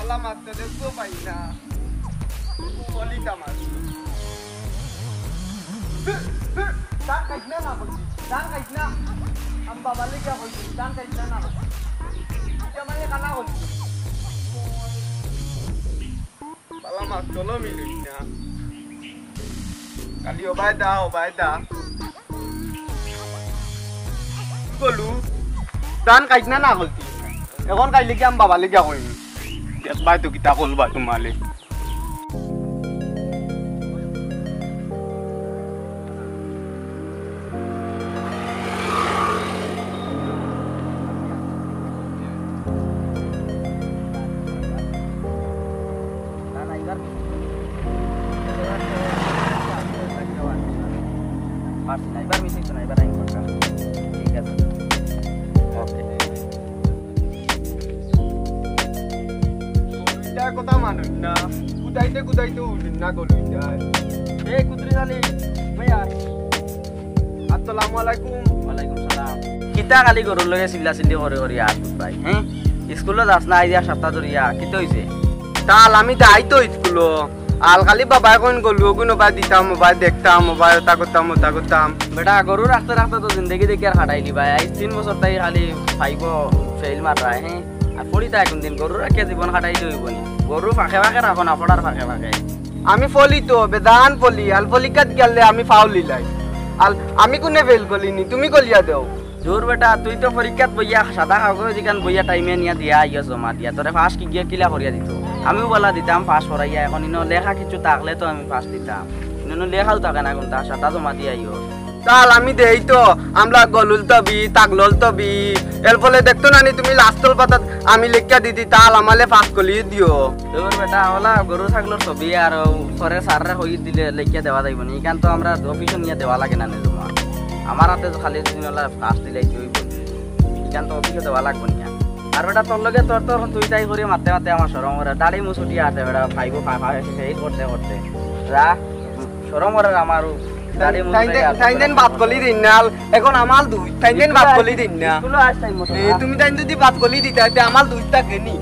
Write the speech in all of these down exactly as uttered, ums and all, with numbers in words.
আল্লাহ মারতে দেখবো পাই না। বলি তা মার। ধান খাইছ না, না করছি। ধান খাইছ না। আমি বাবার লেগে কইছি, ধান খাইছ না, না করছি। এটা মানে কানা করছি। বালা মাছ চলো মিলুই না। খালি ওবায়দা, ওবায়দা। গলু, ধান খাইছ না, না করছি। এখন খাইলে কি আমি বাবার লেগে কইনি? দেখবায় তো কিতা করবা তোমালে। পারছি না, এবার মিশে না, এবার আমি করতাম। ঠিক আছে, ওকে। এটা কথা মানুষ না, কুদাইতে কুদাইতে উঠেন না গলু এটা। এই কুদরি আলী, ভাইয়া। আসসালামু আলাইকুম। ওয়ালাইকুম সালাম। কিতা খালি গরুর লগে চিল্লা চিল্লি করে করে আর ভাই, হ্যাঁ? স্কুলো যাস না, আইজ এক সপ্তাহ ধরিয়া, কিতা হইছে? তাল আমি যাই তো স্কুলো। আল খালি বাবায় কইন গলু ওগুন ওবায় দিতাম, ওবায় দেখতাম, ওবায় ওটা করতাম, ওটা করতাম। বেটা, গরু রাখতে রাখতে তো জিন্দেগি দেখি আর খাটাইলি ভাই। আইজ তিন বছর তাই খালি পাইব ফেইল মাররায়, হ্যাঁ? আর পড়ি তা এখন দিন গরু রাখিয়া জীবন খাটাইলে হইব নি? গরু ফাঁকে ফাঁকে রাখো না, পড়ার ফাঁকে ফাঁকে। আমি ফলি তো, বেদান ফলি, আল ফলিকাত গেলে আমি ফাউলি লাই। আল আমি কোনে ফেইল করলি নি, তুমি কলিয়া দেও। দূর বেটা, তুই তো পরীক্ষাত বইয়া সাদা কাগজ যেখান বইয়া টাইমে নিয়া দিয়া আইয়া জমা দিয়া, তোরে পাস কি গিয়া কিলা করিয়া দিত? আমিও বলা দিতাম পাস করাইয়া, এখন ইনো লেখা কিছু থাকলে তো আমি পাস দিতাম, ইনো লেখাও থাকে না কোনটা, সাদা জমা দিয়া আইও। তাল আমি দেই তো, আমরা গলুল তবি, তাগলল তবি, এর ফলে দেখতো না নি তুমি লাস্টল পাতাত আমি লেখিয়া দিদি তাল আমালে পাস করিয়ে দিও। দূর বেটা, ওলা গরু ছাগলর ছবি আর পরে স্যাররে কই দিলে লেখিয়া দেওয়া যাইব নি, এখান তো আমরা অফিসে নিয়ে দেওয়া লাগে না নি জমা। আমার হাতে তো খালি দিন ওলা পাস দিলাই তুই বল। ইখান তো অফিসে দেওয়া লাগবো নি। আর বেটা তোর লগে তোর তোর তুই তাই করে মারতে মারতে আমার শরম করে। দাড়ি মুছ উঠি আছে বেটা, ফাইবো ফা-, ফা-, ফেইল করতে করতে। যা, শরম করে আমার উ দাড়ি মুছ তাইন উঠে দেন, আছে। তাইন দেন বাদ গলি দিন না, এখন আমার দুই। তাইন দেন বাদ গলি দিন না। স্কুলো আস টাইম মতো এ, না। তুমি তাইন যদি বাদ গলি দিতা, তে আমার দুই থাকে নি।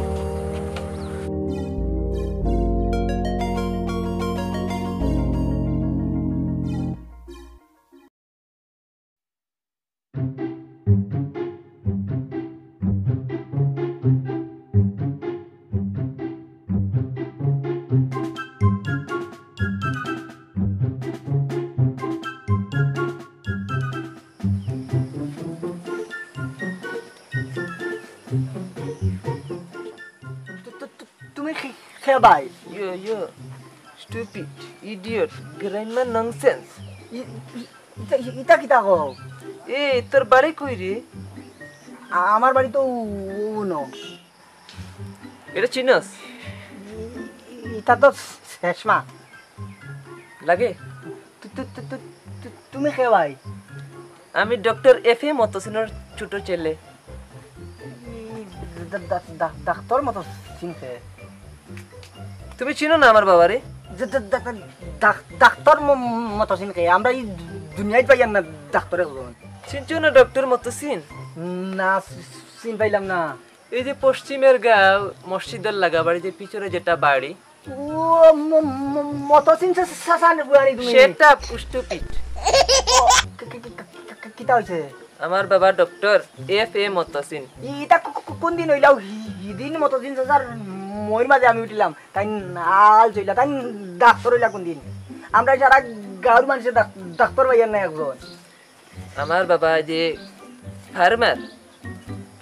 তু-, তু-, তু-, তুমি খে-, খেবাই? ইয়ো, ইয়ো। Stupid, idiot, grammar nonsense। ই-, ই-, ইতা, ই-, ইতা কিতা কও? এ, তোর বাড়ি কই রে? আ-, আমার বাড়ি তো উ-, উ-, উনো। এটা চিনস? ই-, ই-, ইতা তো শেষমা। লাগে? তু-, তু-, তু-, তু-, তু-, তুমি খেবাই? আমি ডক্টর এফ এ মতসিনর ছোট ছেলে। ই, ডা-, ডা-, ডা-, ডাক্তার মতসিন কে? তুমি চিনো না আমার বাবারে? যে, যে, ডাক্তার, ডাক-, ডাক্তার ম-, মতসিন কে? আমরা ই দুনিয়াত পাইয়ার না ডাক্তার একজন। চিনছো না ডক্টর মতসিন? না, চিন পাইলাম না। এই যে পশ্চিমের গাঁও, মসজিদের লাগা বাড়ি, যে পিছনে যেটা বাড়ি। ও, ম-, ম-, মতসিন সা-, সা-, সাসান বুয়ারি তুমি। Shut up, stupid। ও, কি-, কি-, কি-, কি-, কি-, কিতা হইছে? আমার বাবা ডক্টর এফ এ মতসিন। ই-, ইতা কো-, কো-, কো-, কোন দিন হইলাও? হি-, হিদিন মতসিন সাসার মইর মাঝে আমি উঠিলাম। তাই আল চইলা, তাই ডাক্তার হইলা কোন দিন? আমরা সারা গাঁওর মানুষের ডাক-, ডাক্তার পাইয়ার না একজন। আমার বাবা যে ফার্মার,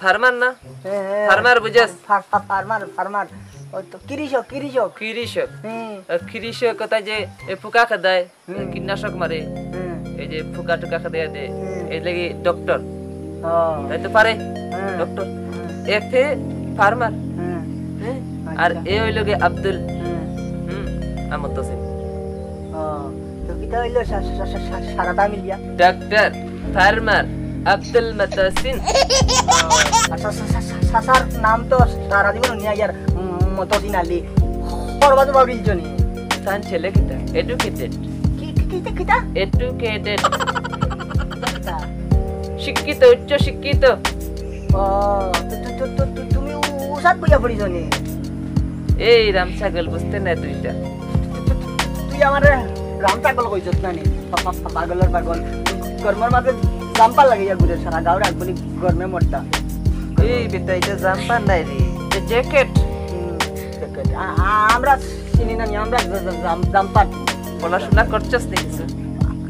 ফার্মার না? হ্যাঁ, হ্যাঁ। ফার্মার বুঝাস? Far-, far-, farmer, farmer. ওই তো কৃষক, কৃষক। কৃষক। হুম। আর কৃষক কথা যে এ পোকা খেদায়, হুম। কীটনাশক মারে, হুম। এই যে পোকা টোকা খেদায় দে, হুম। এই লাগি ডক্টর। ও। তাই তো পারে? হুম। ডক্টর। হুম। F a farmer. হুম। হ্যাঁ? আর আচ্ছা। এ হইল গিয়ে আব্দুল। হুম। হুম। আহমদ তসিম। ও, তো কিতা হইল সা-, সা-, সা-, সা-, সারাটা মিলিয়া? ডাক্তার, ফার্মার, আব্দুল মতসিন। ও, আচ্ছা, সা-, সা-, সা-, সা-, সাসার নাম তো সারা জীবন নিয়ে ইয়ার, উম, মতসিন আলী। করবা তো বাবরি জনি। তান ছেলে কিতা? Educated। কি, কি, কিতা, কিতা? Educated। কিতা? শিক্ষিত, উচ্চ শিক্ষিত। ও, তো, তো, তো, তো, তো, তুমি উ-, উসাদ বইয়া পড়ি জনি। এই রাম ছাগল, বুঝতে না তুই ইটা? তুই আমারে রাম ছাগল কইছস না নি? পা-, পা-, পা-, পাগলর পাগল। গরমর মাঝে জাম্পার লাগাইয়া ঘুরে সারা গাঁওর আগুনি গরমে মরতা। এই বেটা, ইটা জাম্পার নায় রে, ইটা জ্যাকেট। হুম, জ্যাকেট। আ-, আ-, আমরা চিনি না নি, আমরা জা-, জা-, জাম-, জাম্পার। পড়াশোনা করছস নি কিছু?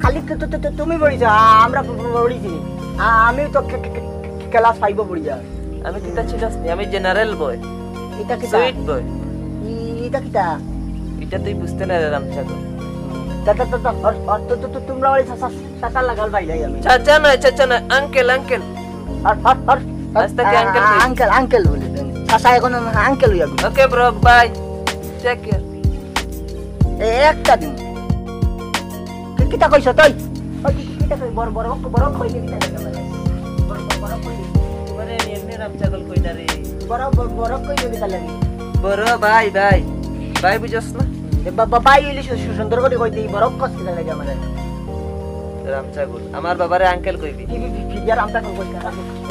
খালি তো, তো, তো, তো তুমি পড়িছ, আ-, আমরা প-, প-, পড়িছি নি। আ-, আমি তো কে-, কে-, কে-, ক্লাস ফাইভও পড়ি আর। আমি কিতা চিনস নি, আমি জেনারেল বয়। ইটা কিতা? সুইট বয়। ই-, ইটা কিতা? ইটা তুই বুঝতে না রে রাম ছাগল। তা, তা, তা, তা, হর, হর, তো, তো, তো, তোমরা ওই সা-, সা-, সাঁতার লাগাল ভাই নাই আমি। চাচা নয়, চাচা নয়, আঙ্কেল, আঙ্কেল। হর, হর, হর, হর। আজ থেকে আ-, আঙ্কেল আ-, কই। আঙ্কেল, আঙ্কেল বলে দেন। চাচা এখন আঙ্কেল হইয়া গেল। Okay bro, bye. Take care. এ, একটা দিন। কি, কিতা কইছ তুই? ওই, কি, কি, কিতা কই? বড়, বড়, বড় কই দিবি তাহলে আমারে? বড়, বড়, বড় কই দিবি? তোমারে আমি এমনি রাম ছাগল কই না রে। বড়, বড়, বড় কই দিবি তাহলে আমি? বড় ভাই, ভাই। ভাই বুঝছ না? এ, বা-, বা-, ভাই ইলিশ সু-, সুন্দর করে কই দিই, বড় কস কিতা লাগে আমারে? রাম ছাগল। আমার বাবারে আঙ্কেল কইবি। কি, কি, কি, কি, আর রাম ছাগল কই না?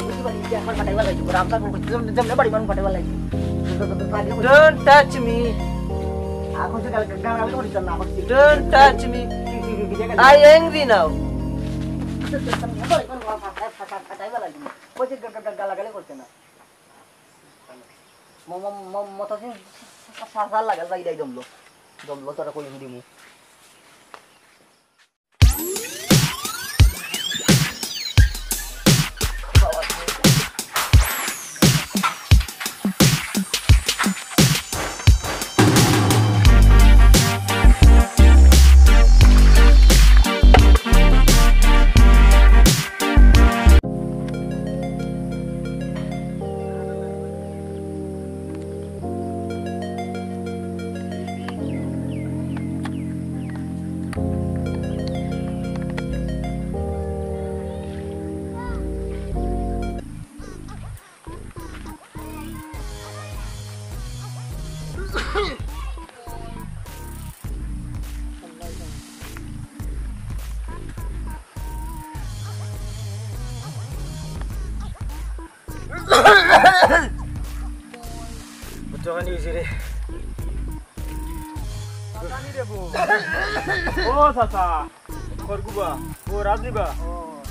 বুঝতে পারি, যে আমার ফাটাইবা লাগবে। রাম ছাগল কই, যেমন, যেমন বাড়ি মানুষ ফাটাইবা লাগবে। Don't touch me. এখন তো গাল, গাল, গাল করিস না, এখন। Don't touch me. I angry now. ওই যে গা-, গা-, গা-, গালাগালি করছে না। ম-, ম-, ম-, মতাসিন সা-, সা-, লাগাল যাই দাই দমলো। দমলো তোরা কই দিমু। বুঝছো, খানি হইছে রে। ও চাচা, খরগুবা, ও রাজীবা,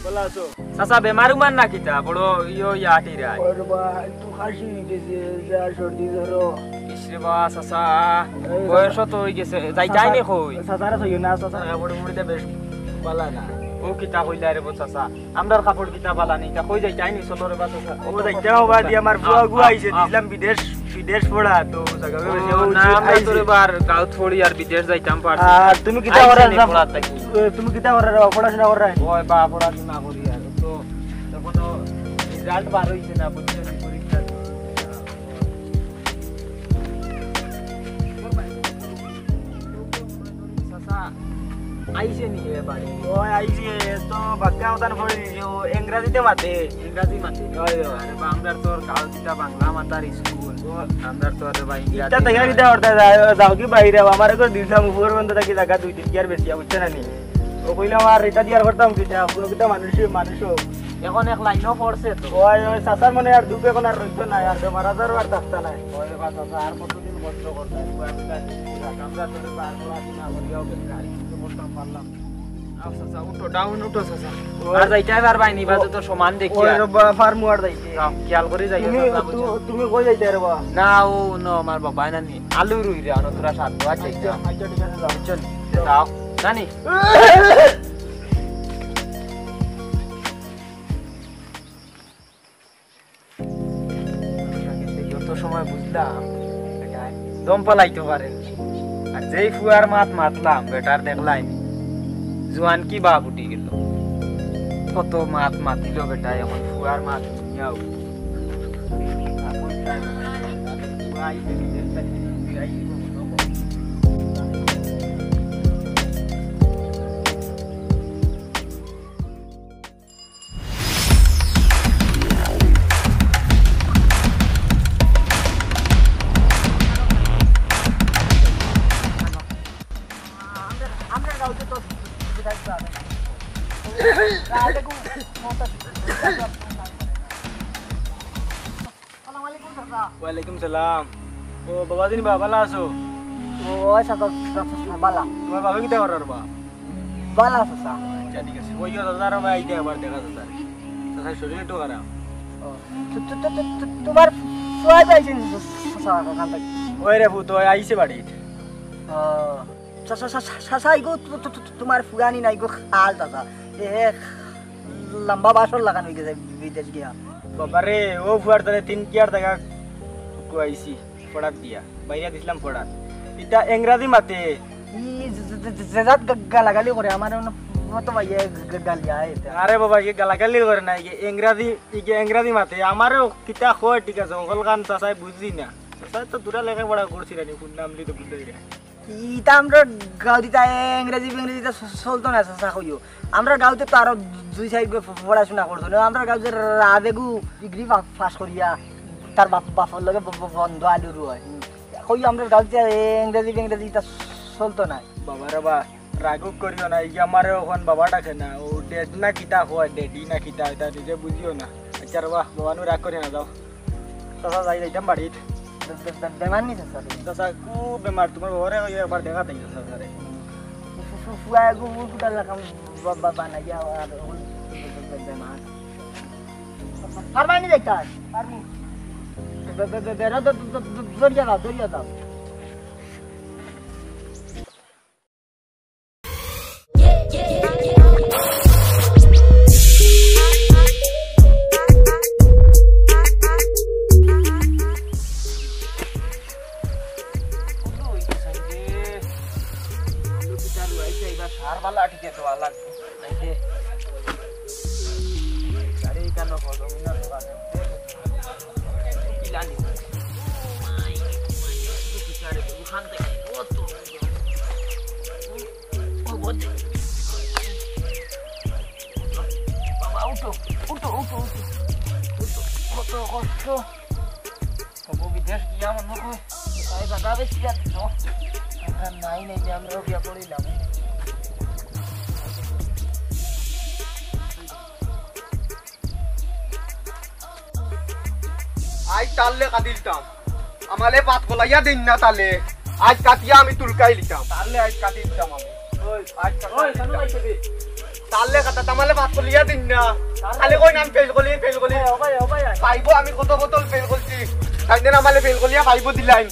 ভালা আছো? চাচা, বেমার উমার না কিতা? বড় ইয়ো ইয়া আটিরা। ওরে বা, একটু কাশি হইতেছে, যা সর্দি ধরো। ইস রে বা, চাচা, এই বয়স তো হই গেছে, যাইতায় নি কই? চাচারে কইও না, চাচা, বড় মুড়িটা বেশ ভালা না। ও কিতা কইলা রে বো চাচা? আমরার কাপড় কিতা ভালা নি, তা কই যাইতায় নি, চলো রে বা চাচা। ও যাইতাম বা দি, আমার ফুয়া গুয়া আইছে, আ। দিলাম বিদেশ, বিদেশ পড়া, তো জাগা ও, বেশি না, আমরা আইছে। তোরে বার গাউত পড়ি আর বিদেশ যাইতাম পারছি আর না। তুমি কিতা আইছে করার নি না? পড়া থাকি। এ, তুমি কিতা করার, পড়াশোনা করার? ওই বা পড়াশোনা করি আর তো এখনো রেজাল্ট বার হইছে না, বুঝছো নি, পরীক্ষা। চাচা, আইছে নি এ বাড়ি? ওই আইছে, তো বাক্কা মাতান পড়ে দিছে, ও ইংরাজিতে মাতে। ইংরাজি মাতে? ওই, ওই। আরে বা, আমরার তোর গাঁও দিতা বাংলা মাতার স্কুল। ও। আমরার তোর বা ইংরাজি ইটা দেখা মাতে। কিতা করতে যাও, যাও কি বাইরে, আমার করে দিলাম উপর বন্ধ থাকি জাগা দুই তিন কি আর বেশি, বুঝছো না নি? ও কইলাম আর ইটা দিয়ার করতাম কিতা, কোনো কিতা মানুষ, মানুষ হোক। এখন এক লাইনও পড়ছে তো। ওই, ওই, চাচার মনে আর দুঃখ এখন আর রইতো না, আর বেমার আজারও আর থাকতা নাই। ওই বা চাচা, আর কতদিন কষ্ট করতে? আমরা তোর বার পড়াশোনা করিয়াও বেকার, আর কিছু করতাম পারলাম। আচ্ছা, আচ্ছা, উঠো, ডাউন উঠো, চাচা। ওই। আর যাইতায় পারবায় নি, বাজে তো সমান দেখি ওই আর। রে বা, ফার্মু আর যাইতে। যাও, খেয়াল করি যাইও, তুমি, চাচা, তু-, বুঝছো? তুমি কই যাইতায় রে বা? না, ও, না, আমার বাবা, না নি, আলু রুই রে, আনো তোরা সাত দোয়া চাই, আচ্ছা, যাও। আচ্ছা, ঠিক আছে, যাও। বুঝছো নি? যাও। যাও, না নি? যত সময় বুঝলাম, বেটা একদম পালাইতে পারে না। আর যেই ফুয়ার মাত মাতলাম, বেটার দেখলাম, জুয়ান কি বাপ উঠি গেল। কত মাত মাতিল বেটা, এখন ফুয়ার মাত শুনিয়াও। এখন তার ফুয়া আইছে, বিদেশ থাকি ফিরাই দিব মনে হয়। ওয়ালাইকুম সালাম। ও বাবা দিন বা, ভালা আছো? ও, আচ্ছা, তো, তো, তো, তো, বালা। তোমার বাবা কিতা করার বা? বালা আছে, স্যার। আচ্ছা, ঠিক আছে। ওই গেল দাদা, ভাই, আইতে আবার দেখা যাচ্ছে। তার শরীর একটু খারাপ। ও, তো, তো, তো, তো, তো, তোমার ফুয়া পাইছেন, স্যার, ওখান থেকে? ওই রে, ভূত, ওই আইছে বাড়িত। ও, sir, sir, sir, sir, sir, ইগো, তো, তো, তো, তোমার ফুয়ানি নাই গো, খাল দাদা। এ, লম্বা বাসর লাগানো হয়ে গেছে বিদেশ গিয়া। বাবা রে, ও ফুয়ার তাহলে তিন কিয়ার টাকা কুয়াইছি। পড়াত দিয়া, বাইরে দিছিলাম পড়াত। ইতা ইংরাজি মাতে। ই যে, যে, যে, যে জাত গা-, গালাগালি করে, আমার অন্য মতো ভাইয়ে গা-, গা-, গালি আয় এটা। আরে বাবা, ইয়ে গালাগালি করে না, ইয়ে ইংরাজি, ইয়ে ইংরাজি মাতে। আমারও কিতা কয়, ঠিক আছে, হকল গান চাচাই বুঝি না। চাচাই তো দূরা লেখাপড়া করছি না, নি, কোন নাম লিতে বুঝতে না। ইতা আমরা গাঁও দিতা ইংরাজি ফিংরাজি ইতা চ-, চলতো না, চাচা কইও। আমরা গাঁওতে তো আরো দুই চাইর গু পড়াশোনা করতো না। আমরা গাঁও যে রাবেগু ডিগ্রি পা-, পাস করিয়া তার বাপ, বাপর লগে ব-, ব-, বন্ধ আলুর হয়। কই আমরা গাঁওতে ইংরেজি ফিংরেজি ইতা চলতো না। বাবা রে বা, রাগ করিও না, এই যে আমারে ওখান বাবা ডাকে না, ও ড্যাড না কিতা হয়, ড্যাডি না কিতা, এটা নিজে বুঝিও না। আচ্ছা রে বা, বাবা নু রাগ করিও না, যাও। চাচা যাই, যাইতাম বাড়িত। বে-, বে-, বে-, বেমার নি চাচা? চাচা খুব বেমার, তোমার বাবারে ওই একবার দেখা দেই চাচা রে। ফু-, ফু-, ফুয়া গু-, গু-, গুটার লাখান বা-, বা-, বানাইয়া আর ওই বে-, বে-, বে-, বেমার। পারবানি যাইতাম? পারমু। বে-, বে-, বে-, বেরো দ-, দ-, দ-, দ-, দরিয়া যাও, দরিয়া যাও। বাবা, উঠো, উঠো, উঠো, উঠো। উঠো, কত কষ্ট। তবু বিদেশ গিয়া মনে হয় তাই বাধা বেশি আর দিল। আমরা নাই, নাই, যে আমরাও গিয়া পড়িলাম। আই তারলে কাটিলতাম। আমালে ভাত কলাইয়া দিন না তালে। আজ কাটিয়া আমি তুলকাই লিতাম। তারলে আজ কাটিলতাম আমি। ওই, আজ কাটিয়া ওই, দিতাম। তারলে কাটা তামালে ভাত কলিয়া দিন না। তারলে খালি কইন আমি ফেল কলি, ফেল কলি। ও ভাই, ও ভাই, আয়। পাইবো আমি কত বোতল ফেল কলছি। তাইন দিন আমালে ফেল কলিয়া পাইবো দিলাইন।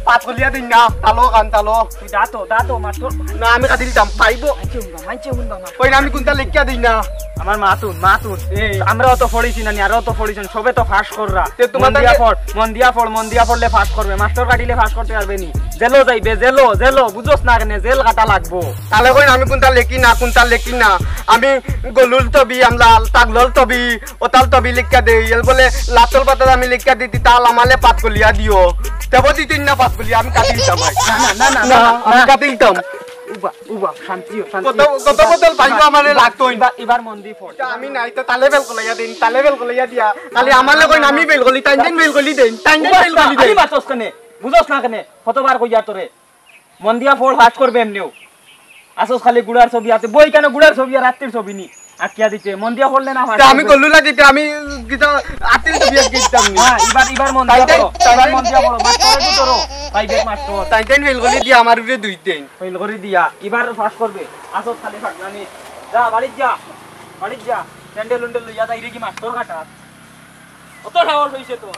ভাত কলিয়া দিন না। তালো কান তালো। তুই দাঁতো, দাঁতো, মাস্টর। না, আমি কাটিলতাম। পাইবো। মানছে হুনবা, মানছে হুনবা, মাস্টর। কইন আমি কোনটা লেখিয়া দিই না। আমার মাতুন, মাতুন। এই। আমরা অত পড়িছি না নি, আর অত পড়িছি না, সবে তো পাস কররা। তে তোমার মন দিয়া তাকে পড়, মন দিয়া পড়, মন দিয়া পড়লে পাস করবে। মাস্টর কাটিলে পাস করতে পারবে নি। জেলো যাইবে, জেলো, জেলো, বুঝোস না কেনে, জেল কাটা লাগবো। তাহলে কইন আমি কোনটা লেখি না, কোনটা লেখি না। আমি গলুল তবি, আমলা তাগলল তবি, ওতাল তবি লেখিয়া দেই। এল বলে লাতল পাতা আমি লেখিয়া দিতি, তাল আমালে পাত গলিয়া দিও। তেব দিতি না পাত গলিয়া, আমি কাটি দিতাম ভাই। না, না, না, না, না, না, আমি না। কাটি দিতাম। উবা, উবা, শান্তি হও, শান্তি কত, হও। কত উবা, বোতল পাইবো উবা, আমারে উবা, লাগতো। উবা, এবার মন দি পড়। তা আমি নাই তো তালে বেল কলাইয়া দিন, তালে বেল কলাইয়া দিয়া। খালি আমালে কইন আমি বেল কলি, তাইন দিন বেল কলি দেন, তাইন দিন উবা, বেল কলি দেন। আরে মাতস কেনে? বুঝস না কেনে? কতবার কইয়ার তোরে? মন দিয়া পড়, পাস করবে এমনেও। আসস খালি গুড়ার ছবি হাতে, বই কেন গুড়ার ছবি আর রাত্রির ছবি নি? আঁকিয়া দিতে, মন দিয়া পড়লে না পাস তা আমি করবে। গলু লাগি, তা আমি কিতা আতিল তো বিয়া কিতাম নি। হ্যাঁ, এবার, এবার মন দিয়া তাই, তাই, পড়ো, তাই, এবার তাই। মন দিয়া পড়ো, মাস্টর একটু ধরো, প্রাইভেট মাস্টর। তাই তাই ফেল করি দিয়া আমার উপরে দুই দিন। ফেল করি দিয়া, এবার পাস করবে। আসস খালি ফাগলামি। যা, বাড়িত যা, বাড়িত যা। স্যান্ডেল উন্ডেল লইয়া যাই রে কি মাস্টর কাটা। অত সাহস হইছে তো।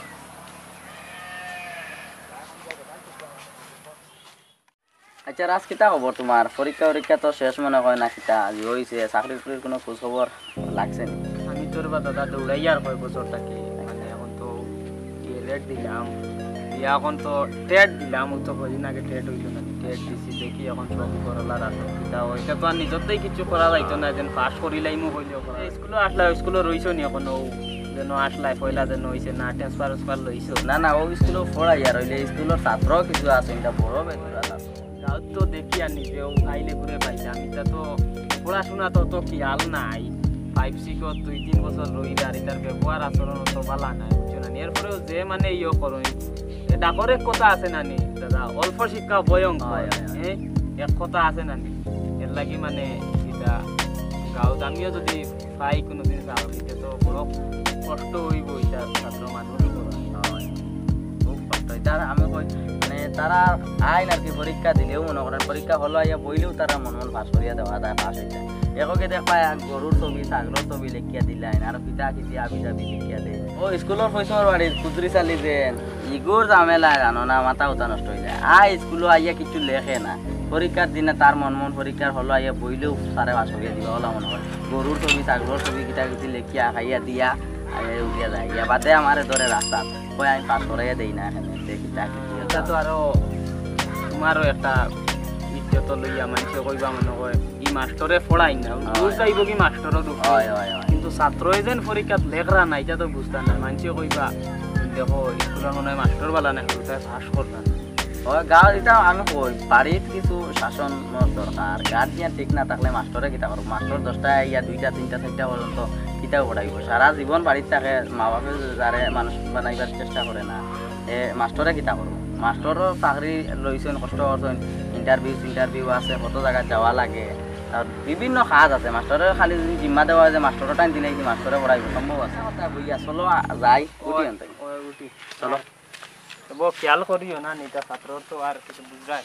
আচ্ছা রাজ, কিতা খবর তোমার? পরীক্ষা উরীক্ষা তো শেষ মনে হয় না, কিতা আজি হইছে? চাকরি উকরির কোনো খোঁজ খবর লাগছে নি? আমি তোর বা দাদা দৌড়াই আর কয় বছর থাকি, মানে এখন তো ডিএলএড দিলাম, দিয়া এখন তো টেট দিলাম, ও তো কদিন আগে টেট হইল না, টেট দিছি, দেখি এখন সব করলার আছে, কিতা হয়, এটা তো আর নিজেরটাই কিছু করা যাইতো না, যেন পাস করিলাইমু হইলেও করা যাইতো। স্কুলে আসলা, স্কুলে রইছো নি এখন? ও যেন আসলাই, পয়লা যেন হইছে না, ট্রান্সফার উন্সফার লইছো? না, না, ও স্কুলে পড়াই আর হইলে স্কুলের ছাত্র কিছু আছে, এটা বড় বেদুরা আছে। গাঁও তো দেখি আর নিজেও আইলে ঘুরে পাইতাম, এটা তো পড়াশোনা তো, তো খেয়াল নাই। ফাইভ সিক্সত দুই তিন বছর রইলে আর এটার ব্যবহার আচরণ তো ভালা নাই, বুঝছো না? এরপরেও যে মানে ইয়ে করো, এ ডাকর এক কথা আছে না নি দাদা, অল্প শিক্ষা ভয়ঙ্কর, হয়, হয়, হয়। হ্যাঁ? এক কথা আছে না নি? এর লাগি মানে এটা গাঁওত আমিও যদি পাই কোনোদিন চাকরি, তে তো বড় কষ্ট হইব এটা ছাত্র মানুষ। হয়। খুব কষ্ট। এটা আমি কই, মানে তারা আইন আর কি, পরীক্ষা দিলেও মনে করেন, পরীক্ষা হলো আইয়া বইলেও তারা মন মন পাস করিয়া দেওয়া যায়, পাস হইতে। এগোকে দেখবা এক গরুর ছবি, ছাগলর ছবি লেখিয়া দিলাইন, আর কিতা কিতি আবি যাবি লেখিয়া দেয়। ও স্কুলর পয়সার বাড়ির কুদরি চালি দেন, ইগুর ঝামেলা জানো না, মাথা উতা নষ্ট হয়ে যায়। আয় স্কুলো আইয়া কিছু লেখে না, পরীক্ষার দিনে তার মন মন পরীক্ষার হলো আইয়া বইলেও সারে পাস করিয়া দিবা ওলা মনে হয়। গরুর ছবি, ছাগলর ছবি কিতা কিতি লেখিয়া খাইয়া দিয়া আইয়া উড়িয়া যায়। ইয়া বাদে আমারে ধরে রাস্তাত, কয় আমি পাস করাইয়া দেই না এখানে, দেখি তা কি দিয়ে। এটা তো আরো তোমারও একটা ইজ্জত লইয়া মানষে কইবা মনে হয়, ই মাস্টরে পড়াই না, হয়। বুঝ যাইব কি মাস্টরও দুঃখ। হয়, হয়, হয়। কিন্তু ছাত্রয় যেন পরীক্ষাত লেখরা না, এটা তো বুঝতা না। মানষে কইবা, দেখো, স্কুলর মনে হয় মাস্টর বালা না, হুরুতায় পাস করতা না। হয়, গাঁও এটা আমি কই, বাড়িত কিছু শাসনর দরকার। গার্জিয়ান ঠিক না থাকলে মাস্টরে কিতা করবো? মাস্টর দশটায় আইয়া দুইটা, তিনটা, চারটা পর্যন্ত কিতাও পড়াইবো? সারা জীবন বাড়িত থাকে, মা বাপে যারে মানুষ বানাইবার চেষ্টা করে না, এ মাস্টরে কিতা করবো? মাস্টরর চাকরি লইছইন, কষ্ট করছইন, ইন্টারভিউ টিন্টারভিউ আছে, কত জাগাত যাওয়া লাগে, আর বিভিন্ন কাজ আছে। মাস্টরর খালি যদি জিম্মা দেওয়া হয় যে মাস্টরর টাইম দিলে কি মাস্টরে পড়াইবো, সম্ভব আছে? কথা বইয়া চলো, আ-, যাই, উঠি ওই, আনতে। ওই উঠি। চলো। তবু খেয়াল করিও না, নিতা ছাত্র তো আর কিছু বুঝরায়।